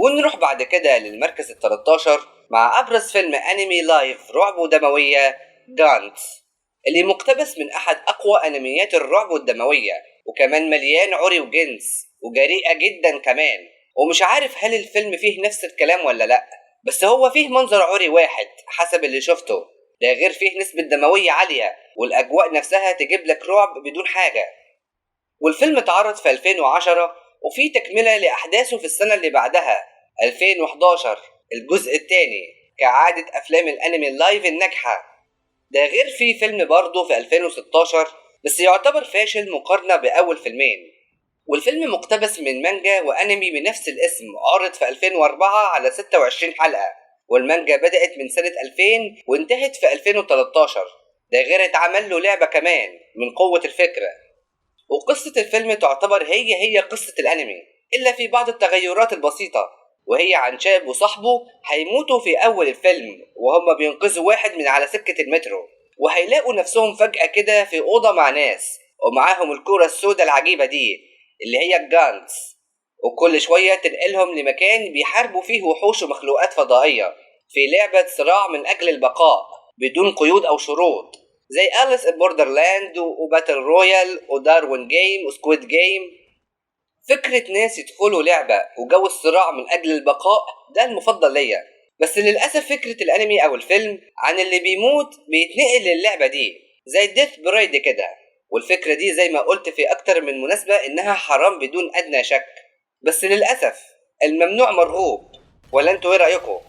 ونروح بعد كده للمركز ال 13 مع أبرز فيلم أنمي live رعب ودموية، جانتس، اللي مقتبس من أحد أقوى أنميات الرعب والدموية، وكمان مليان عري وجنس وجريئة جدا كمان. ومش عارف هل الفيلم فيه نفس الكلام ولا لأ، بس هو فيه منظر عري واحد حسب اللي شفته، ده غير فيه نسبة دموية عالية، والأجواء نفسها تجيب لك رعب بدون حاجة. والفيلم اتعرض في 2010، وفي تكملة لأحداثه في السنة اللي بعدها 2011، الجزء الثاني، كعادة أفلام الأنمي ال live الناجحة. ده غير في فيلم برضه في 2016 بس يعتبر فاشل مقارنة بأول فيلمين. والفيلم مقتبس من مانجا وأنمي بنفس الاسم، عرض في 2004 على 26 حلقة، والمانجا بدأت من سنة 2000 وانتهت في 2013. ده غير اتعمل له لعبة كمان من قوة الفكرة. وقصة الفيلم تعتبر هي هي قصة الأنمي إلا في بعض التغيرات البسيطة، وهي عن شاب وصاحبه هيموتوا في أول الفيلم وهم بينقذوا واحد من على سكة المترو، وهيلاقوا نفسهم فجأة كده في أوضة مع ناس ومعاهم الكرة السوداء العجيبة دي اللي هي الجانتس، وكل شوية تنقلهم لمكان بيحاربوا فيه وحوش ومخلوقات فضائية في لعبة صراع من أجل البقاء بدون قيود أو شروط، زي Alice in Borderland و Battle Royale و Darwin Game و Squid Game. فكرة ناس يدخلوا لعبة وجو الصراع من أجل البقاء ده المفضل ليا، بس للأسف فكرة الأنمي أو الفيلم عن اللي بيموت بيتنقل للعبة دي زي Death Parade كده، والفكرة دي زي ما قلت في أكتر من مناسبة إنها حرام بدون أدنى شك، بس للأسف الممنوع مرغوب. ولا انتوا إيه رأيكم؟